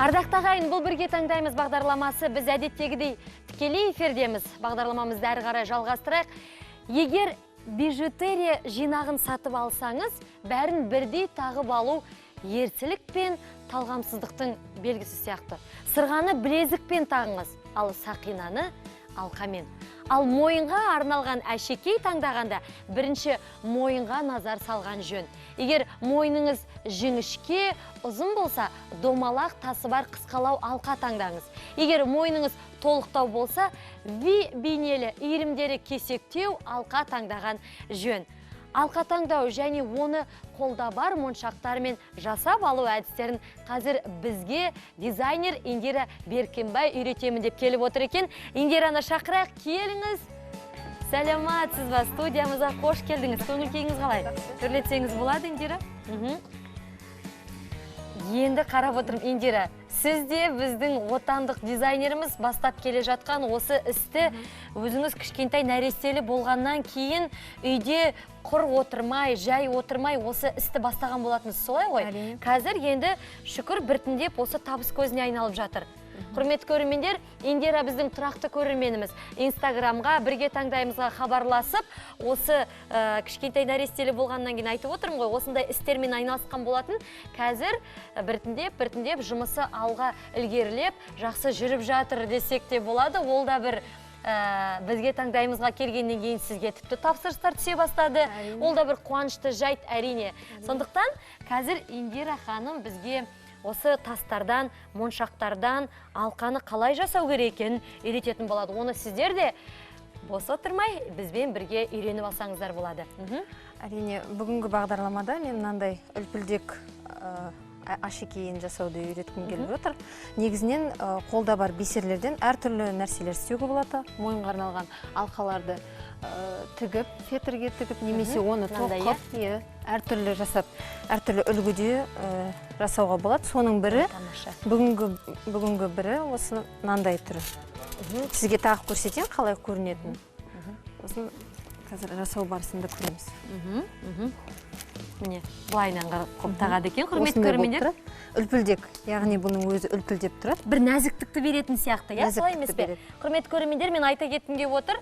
Ардақты ағайын, бұл «Бірге таңдаймыз» бағдарламасы. Біз әдеттегідей тікелей эфирдеміз. Бағдарламамызды әрі қарай жалғастырайық. Егер бижутерия жинағын сатып алсаңыз, бәрін бірдей тағып алу ерсілік пен талғамсыздықтың белгісі сияқты. Сырғаны білезікпен тағыңыз, ал сақинаны алқамен. Ал мойынға арналған әшекей таңдағанда бірінші мойынға назар салған жөн. Егер мойныңыз жіңішке, ұзын болса, домалақ тасы бар қысқалау алқа таңдаңыз. Егер мойныңыз толықтау болса, ви бейнелі, иірімдері кесектеу алқа таңдаған жөн. Алқа таңдау және оны қолда бар моншақтармен жасап алу әдістерін қазір бізге дизайнер Индира Беркенбай үйретемін деп келіп отыр екен. Индираны шақырайық, келіңіз. Сәлематсыз ба, студиямызға қош келдіңіз. Көңіл күйіңіз қалай? Төрлетсеңіз болады, Индира. Енді қарап отырмын, Индира, сіз де біздің отандық дизайнеріміз, бастап келе жатқан осы істі өзіңіз кішкентай нәрестелі болғаннан кейін үйде құр отырмай, жай отырмай осы істі бастаған болатынсыз, солай ғой? Әрине. Қазір енді шүкір, біртіндеп осы табыс көзіне айналып жатыр. Құрметті көрермендер, Индира біздің тұрақты көрерменіміз. Инстаграмға, «Бірге таңдаймызға» хабарласып, осы кішкентай нәрестелі болғаннан кейін айтып отырмын ғой, осындай істермен айналысқан болатын. Қазір біртіндеп, біртіндеп жұмысы алға ілгерілеп, жақсы жүріп жатыр десек те болады. Ол да бір «Бізге таңдаймызға» келгеннен кейін сізге тіпті тапсырыстар түсе бастады. Ол да бір қуанышты жайт, әрине. Сондықтан қазір Индира ханым бізге осы тастардан, моншақтардан алқаны қалай жасау керек екенін үйрететін болады. Оны сіздер де бос отырмай бізбен бірге үйреніп алсаңыздар болады. Әрине, бүгінгі бағдарламада мен мынандай үлпілдек әшекейін жасауды үйреткім келіп отыр. Негізінен қолда бар бисерлерден әртүрлі нәрселер істеуге болады. Мойынға арналған алқаларды тігіп, фетрге тігіп, немесе оны Мынандай, тоқып, иә, әртүрлі жасап, әртүрлі үлгіде жасауға болады. Соның бірі Тамаша. бүгінгі бірі осы мынандай түрі. Сізге тағып көрсетейін қалай көрінетінін. Сосын қазір жасау барысында көреміз. Міне, былайынан қылып тағады екен, құрметті Осындай болып көрермендер. тұрады. Үлпілдек, яғни бұның өзі үлпілдеп тұрады. Бір нәзіктікті беретін сияқты, иә, солай Нәзіктікті емес пе? береді. Құрметті көрермендер, мен айта кеткім келіп отыр.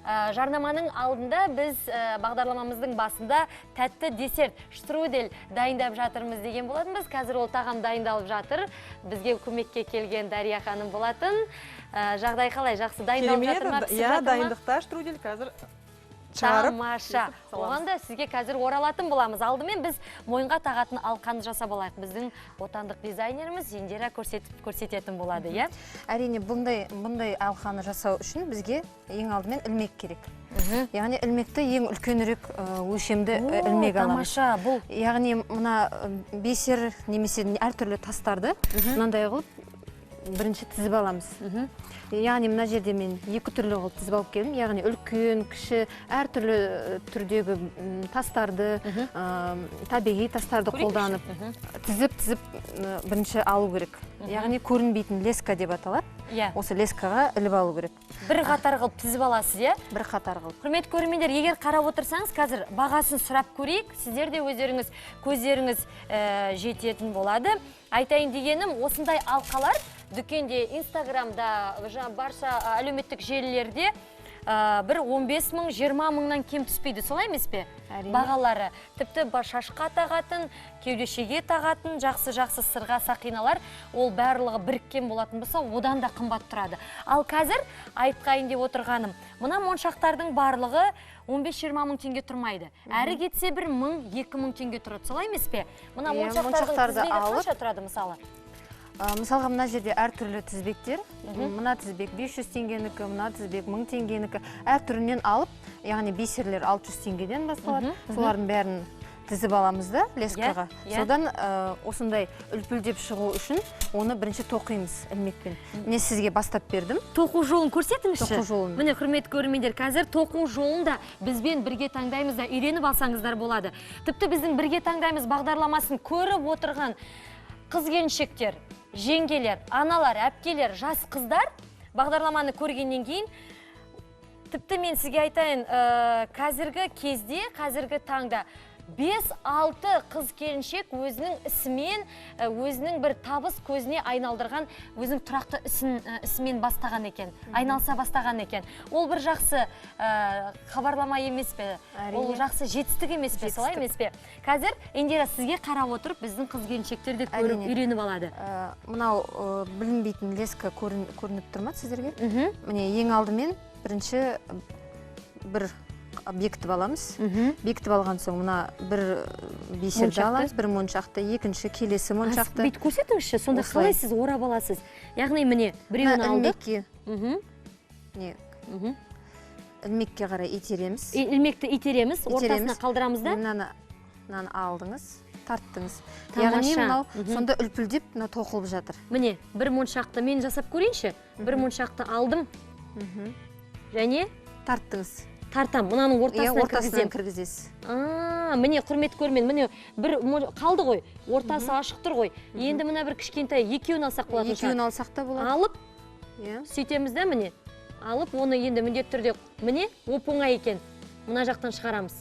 Жарнаманың алдында біз бағдарламамыздың басында тәтті десерт, штрудель дайындап жатырмыз деген болатынбыз. Қазір ол тағам дайындалып жатыр. Бізге көмекке келген Дария ханым болатын. Жағдай қалай? Жақсы дайындалып Керемет, жатыр ма? Пісіп иә, жатыр ма? Дайындықта штрудель, қазір шығарып Тамаша. кесіп саламыз. Оған да сізге қазір оралатын боламыз. Алдымен біз мойынға тағатын алқаны жасап алайық. Біздің отандық дизайнеріміз Индира көрсететін болады, иә? Әрине, бұндай алқаны жасау үшін бізге ең алдымен ілмек керек. Яғни ілмекті ең үлкенірек өлшемді О, ілмек аламыз. Тамаша, бұл Яғни мына бисер немесе әртүрлі тастарды мынандай қылып бірінші тізіп аламыз. Яғни мына жерде мен екі түрлі қылып тізіп алып келдім. Яғни үлкен, кіші, әртүрлі түрдегі тастарды, табиғи тастарды Көрейікші. Қолданып, тізіп тізіп бірінші алу керек. Яғни көрінбейтін леска деп аталады. Осы лескаға іліп алу керек. Бір қатар қылып тізіп аласыз, иә? Бір қатар қылып. Құрметті көрермендер, егер қарап отырсаңыз, қазір бағасын сұрап көрейік. Сіздер де өздеріңіз көздеріңіз жететін болады. Айтайын дегенім, осындай алқалар дүкенде, Инстаграмда, барша әлеуметтік желілерде бір 15 мың, 20 мыңнан кем түспейді, солай емес пе? Әрине. Бағалары. Тіпті шашқа тағатын, кеудешеге тағатын, жақсы-жақсы сырға, сақиналар, ол барлығы біріккен болатын болса, одан да қымбат тұрады. Ал қазір айтқайын деп отырғаным, мына моншақтардың барлығы 15-20 мың теңге тұрмайды. Әрі кетсе бір мың, 2 мың теңге тұрады, солай емес пе? Мына Иә, моншақтардың моншақтарды тізбегі алып қанша тұрады, мысалы? Мысалға, мына жерде әртүрлі тізбектер. Мына тізбек 500 теңгенікі, мына тізбек 1000 теңгенікі. Әртүрлінен алып, яғни бисерлер 600 теңгеден басталады. Солардың бәрін тізіп аламыз да лескаға. Иә. Содан осындай үлпілдеп шығу үшін оны бірінші тоқимыз ілмекпен. Міне, сізге бастап бердім. Тоқу жолын көрсетіңізші. Тоқу жолын. Міне, құрметті көрермендер, қазір тоқу жолын да бізбен «Бірге таңдаймыз» да үйреніп алсаңыздар болады. Тіпті біздің «Бірге таңдаймыз» бағдарламасын көріп отырған қыз келіншектер, жеңгелер, аналар, әпкелер, жас қыздар бағдарламаны көргеннен кейін, тіпті мен сізге айтайын, қазіргі кезде, қазіргі таңда 5-6 қыз келіншек өзінің ісімен, өзінің бір табыс көзіне айналдырған, өзінің тұрақты ісімен бастаған екен, айналыса бастаған екен. Ол бір жақсы хабарлама емес пе? Ол жақсы жетістік емес пе? Солай емес пе? Қазір Индира сізге қарап отырып, біздің қыз келіншектер де көріп үйреніп алады. Мынау білінбейтін леска көрініп тұр ма сіздерге? Міне, ең алдымен бірінші бір бекітіп аламыз. Бекітіп алған соң мына бір бисерді аламыз, бір моншақты, екінші келесі моншақты. Бүйтіп көрсетіңізші, сонда қалай сіз орап аласыз? Яғни міне біреуін алдық. Ілмекке қарай итереміз. Ілмекті итереміз, ортасына қалдырамыз да. Мынаны алдыңыз, тарттыңыз. Яғни мынау сонда үлпілдеп мына тоқылып жатыр. Міне, бір моншақты мен жасап көрейінші. Бір моншақты алдым. Және тарттыңыз. Тартам, мынаның ортасына кіргізесіз. Міне, құрметті көрермен, міне бір қалды ғой, ортасы ашық тұр ғой. Енді мына бір кішкентай екеуін алсақ болатын шығар. Екеуін алсақ та болады. Алып, сөйтеміз да міне. Алып, оны енді міндетті түрде міне оп-оңай екен. Мына жақтан шығарамыз.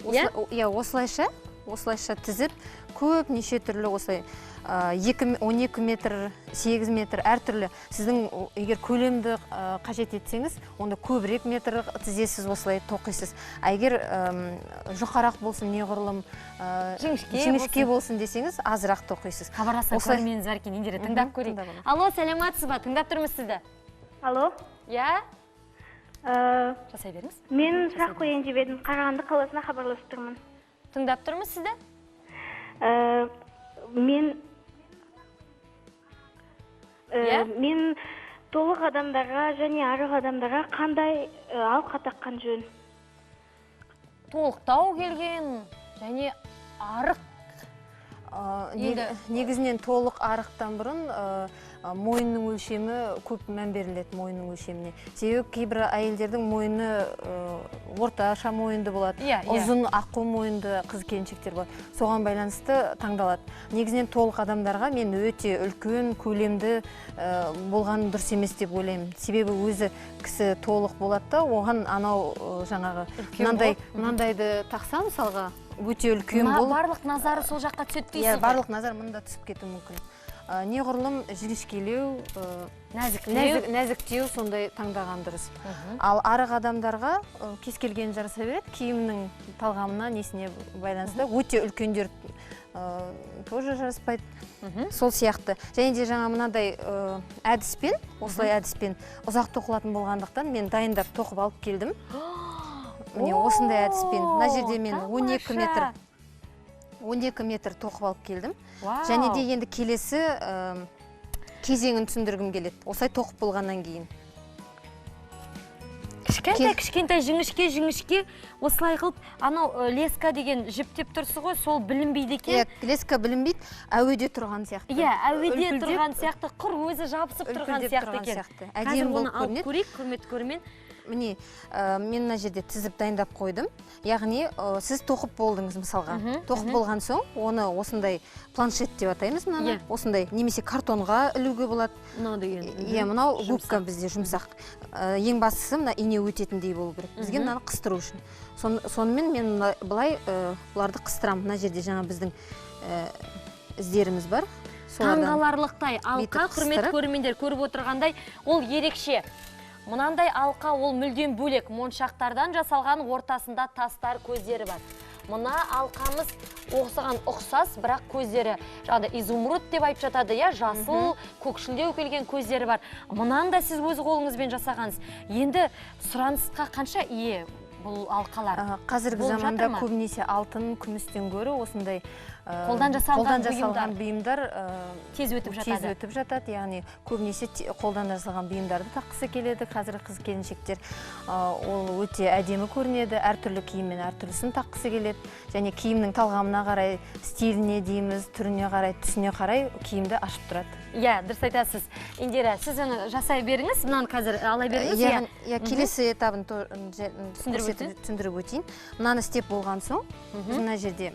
Иә, осылайша тізіп, көп неше түрлі осылай 12 метр, 8 метр әртүрлі. Сіздің егер көлемді қажет етсеңіз, онда көбірек метр тізесіз, осылай тоқисыз. А егер жұқарақ болсын, неғұрлым жіңішке болсын десеңіз, азырақ тоқисыз. Хабарласқан көрерменіміз бар екен, Индира, тыңдап көрейік. Алло, сәлеметсіз ба? Тыңдап тұрмыз сізді. Алло. Иә? Жасай беріңіз. Мен сұрақ қояйын деп едім. Қарағанды қаласына хабарласып тұрмын. Тыңдап тұрмыз сізді? Мен толық адамдарға және арық адамдарға қандай алқа таққан жөн? Толықтау келген және арық. Негізінен толық арықтан бұрын мойынның өлшемі көп мән беріледі, мойынның өлшеміне. Себебі кейбір әйелдердің мойны орташа мойынды болады, ұзын аққу мойынды қыз келіншектер болады. Соған байланысты таңдалады. Негізінен толық адамдарға мен өте үлкен көлемді болған дұрыс емес деп ойлаймын. Себебі өзі кісі толық болады да, оған анау жаңағы мынандайды тақса мысалға өте үлкен болып, барлық назары сол жаққа түседі дейсіз ғой. Барлық назар мында түсіп кетуі мүмкін. Неғұрлым жіңішкелеу, нәзіктеу сондай таңдаған дұрыс. Ал арық адамдарға кез келген жараса береді, киімнің талғамына, несіне байланысты. Өте үлкендер тоже жараспайды. Сол сияқты. Және де жаңа мынадай әдіспен, осылай әдіспен ұзақ тоқылатын болғандықтан мен дайындап тоқып алып келдім. Міне, осындай әдіспен. Мына жерде мен 12 метр тоқып алып келдім. Және де енді келесі кезеңін түсіндіргім келеді. Осылай тоқып болғаннан кейін. Кішкентай, кішкентай, жіңішке, жіңішке осылай қылып, анау леска деген жіп деп тұрсыз ғой, сол білінбейді екен. Иә, леска білінбейді, әуеде тұрған сияқты. Иә, әуеде тұрған сияқты, құр өзі жабысып тұрған сияқты екен. Әдемі болып көрінеді. Көрейік, құрметті көрермен. Міне, мен мына жерде тізіп дайындап қойдым. Яғни, сіз тоқып болдыңыз мысалға. Тоқып болған соң, оны осындай планшет деп атаймыз мынаны. Осындай, немесе картонға ілуге болады. Мынау деген. Иә, мынау губка бізде жұмсақ. Ең бастысы мына ине өтетіндей болу керек. Бізге мынаны қыстыру үшін. Сонымен мен былай бұларды қыстырамын. Мына жерде жаңа біздің іздеріміз бар. Таңғаларлықтай алқа, құрметті көрермендер, көріп отырғандай, ол ерекше. Мынандай алқа ол мүлдем бөлек, моншақтардан жасалған, ортасында тастар көздері бар. Мына алқамыз осыған ұқсас, бірақ көздері жаңағыдай изумруд деп айтып жатады, иә, жасыл, көкшілдеу келген көздері бар. Мынаны да сіз өз қолыңызбен жасағансыз. Енді сұранысқа қанша ие бұл алқалар? Қазіргі заманда көбінесе алтын, күмістен гөрі осындай қолдан жасалған бұйымдар тез өтіп жатады. Тез өтіп жатады, яғни көбінесе қолдан жасалған бұйымдарды таққысы келеді қазіргі қыз келіншектер. Ол өте әдемі көрінеді, әртүрлі киіммен әртүрлісін таққысы келеді. Және киімнің талғамына қарай, стиліне дейміз, түріне қарай, түсіне қарай киімді ашып тұрады. Иә, дұрыс айтасыз. Индира, сіз оны жасай беріңіз, мынаны қазір ала беріңіз. Иә, келесі этабын түсіндіріп өтейін. Мынаны істеп болған соң, мына жерде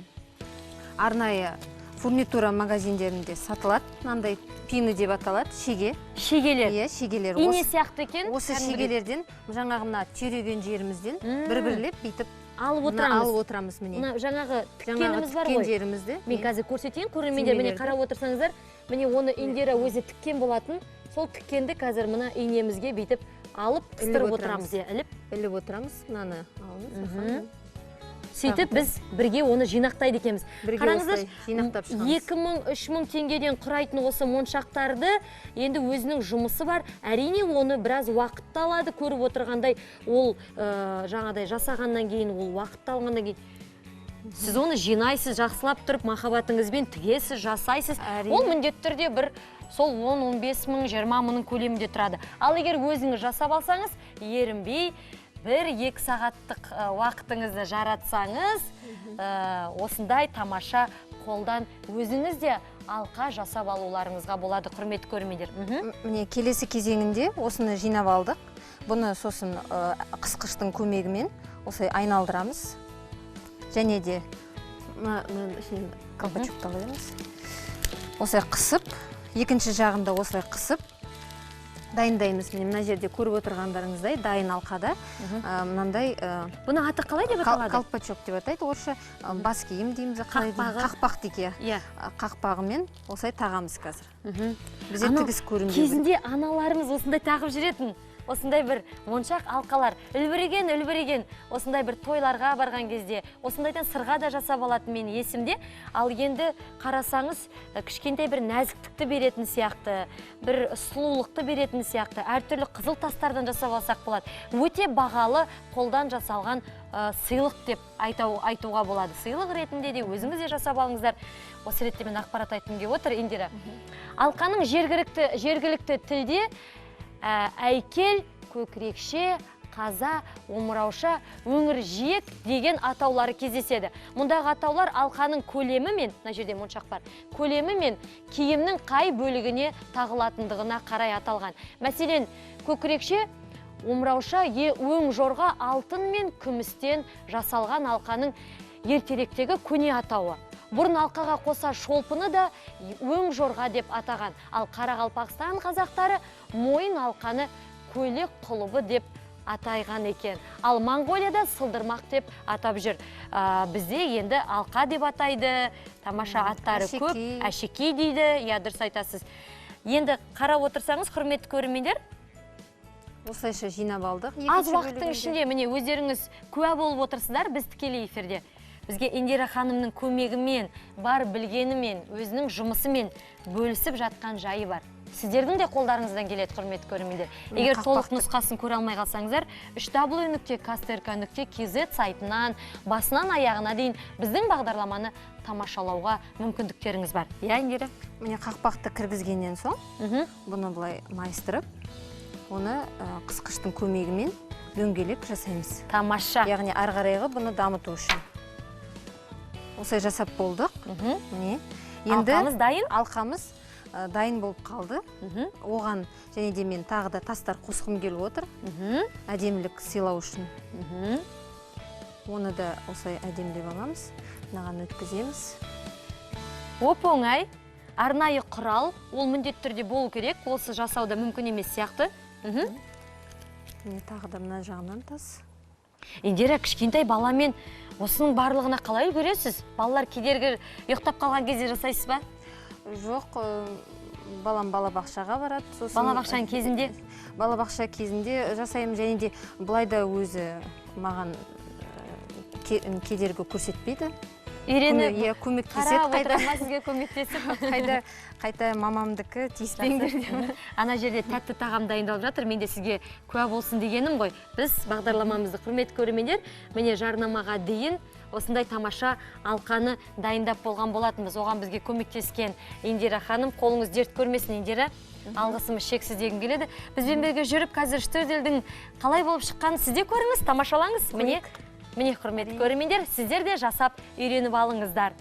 арнайы фурнитура магазиндерінде сатылады. Мынандай пины деп аталады, шеге. Шегелер. Иә, шегелер. Ине сияқты екен. Осы шегелерден жаңағы мына түйреген жерімізден бір-бірлеп бүйтіп алып отырамыз. Алып отырамыз міне. Мына жаңағы тіккеніміз бар ғой. Тіккен жерімізді. Мен қазір көрсетейін, көрермендер, міне қарап отырсаңыздар, міне оны Индира өзі тіккен болатын. Сол тіккенді қазір мына инемізге бүйтіп алып қыстырып отырамыз, іліп. Іліп отырамыз, мынаны аламыз. Сөйтіп біз бірге оны жинақтайды екенбіз. Қараңыздар, жинақтап шығамыз. 2000-3000 теңгеден құрайтын осы моншақтарды енді өзінің жұмысы бар. Әрине оны біраз уақытты алады, көріп отырғандай ол жаңағыдай жасағаннан кейін, ол уақытты алғаннан кейін сіз оны жинайсыз, жақсылап тұрып махаббатыңызбен тігесіз, жасайсыз. Ол міндетті түрде бір сол 10-15 мың, 20 мыңның көлемінде тұрады. Ал егер өзіңіз жасап алсаңыз, ерінбей 1-2 сағаттық уақытыңызды жаратсаңыз, осындай тамаша қолдан өзіңіз де алқа жасап алуларыңызға болады, құрметті көрермендер. Міне келесі кезеңінде осыны жинап алдық. Бұны сосын қысқыштың көмегімен осылай айналдырамыз. Және де колпачокты аламыз. Осылай қысып, екінші жағында осылай қысып дайындаймыз. Міне мына жерде көріп отырғандарыңыздай дайын алқада мынандай. Бұны аты қалай деп аталады? Колпачок деп атайды орысша, бас киім дейміз, қақпақ дейік. Иә. Қақпағымен осылай тағамыз қазір. Бізде тігіс көрінбеу. Кезінде аналарымыз осындай тағып жүретін. Осындай бір моншақ алқалар үлбіреген осындай бір тойларға барған кезде осындайдан сырға да жасап алатын мен есімде. Ал енді қарасаңыз, кішкентай бір нәзіктікті беретін сияқты, бір сұлулықты беретін сияқты, әртүрлі қызыл тастардан жасап алсақ болады. Өте бағалы қолдан жасалған сыйлық деп айтуға болады. Сыйлық ретінде де өзіңіз де жасап алыңыздар. Осы ретте мен ақпарат айтқым келіп отыр, Индира. Алқаның жергілікті тілде әйкел, көкірекше, қаза, омырауша, өңір жиек деген атаулары кездеседі. Мұндағы атаулар алқаның көлемі мен, мына жерде моншақ бар, көлемі мен киімнің қай бөлігіне тағылатындығына қарай аталған. Мәселен, көкірекше, омырауша, өң жорға алтын мен күмістен жасалған алқаның ертеректегі көне атауы. Бұрын алқаға қоса шолпыны да өң жорға деп атаған. Ал Қарақалпақстан қазақтары мойын алқаны көйлек құлыбы деп атайған екен. Ал Моңғолияда сылдырмақ деп атап жүр. Бізде енді алқа деп атайды, тамаша аттары көп, әшекей дейді, иә, дұрыс айтасыз. Енді қарап отырсаңыз, құрметті көрермендер, осылайша жинап алдық. Аз уақыттың ішінде міне өздеріңіз куә болып отырсыздар, біз тікелей эфирде. Бізге Индира ханымның көмегімен, бар білгенімен, өзінің жұмысымен бөлісіп жатқан жайы бар. Сіздердің де қолдарыңыздан келеді, құрметті көрермендер. Егер толық нұсқасын көре алмай қалсаңыздар, www.kstrk.kz сайтынан, басынан аяғына дейін біздің бағдарламаны тамашалауға мүмкіндіктеріңіз бар. Иә, Индира? Міне қақпақты кіргізгеннен соң, бұны былай майыстырып, оны қысқыштың көмегімен дөңгелек жасаймыз. Тамаша. Яғни ары қарайғы бұны дамыту үшін. Осылай жасап болдық. Міне. Енді алқамыз дайын? Алқамыз дайын болып қалды. Оған және де мен тағы да тастар қосқым келіп отыр. Әдемілік сыйлау үшін. Оны да осылай әдемілеп аламыз. Мынаған өткіземіз. Оп-оңай. Арнайы құрал, ол міндетті түрде болу керек. Олсыз жасау да мүмкін емес сияқты. Міне тағы да мына жағынан тас. Индира, кішкентай баламен осының барлығына қалай үлгересіз? Балалар кедергі ұйықтап қалған кезде жасайсыз ба? Жоқ, балам балабақшаға барады. Сосын балабақшаның кезінде? Балабақша кезінде жасаймын, және де былай да өзі маған кедергі көрсетпейді. Үйреніп, иә, көмектеседі. Қарап отырма сізге көмектесіп. Қайта мамамдікі тиіспеңдер деп. Ана жерде тәтті тағам дайындалып жатыр. Мен де сізге куә болсын дегенім ғой. Біз бағдарламамызды, құрметті көрермендер, міне жарнамаға дейін осындай тамаша алқаны дайындап болған болатынбыз. Оған бізге көмектескен Индира ханым, қолыңыз дерт көрмесін, Индира. Алғысымыз шексіз дегім келеді. Бізбен бірге жүріп қазір штөделдің қалай болып шыққанын сіз де көріңіз, тамашалаңыз. Міне, міне құрметті көрермендер, сіздер де жасап үйреніп алыңыздар.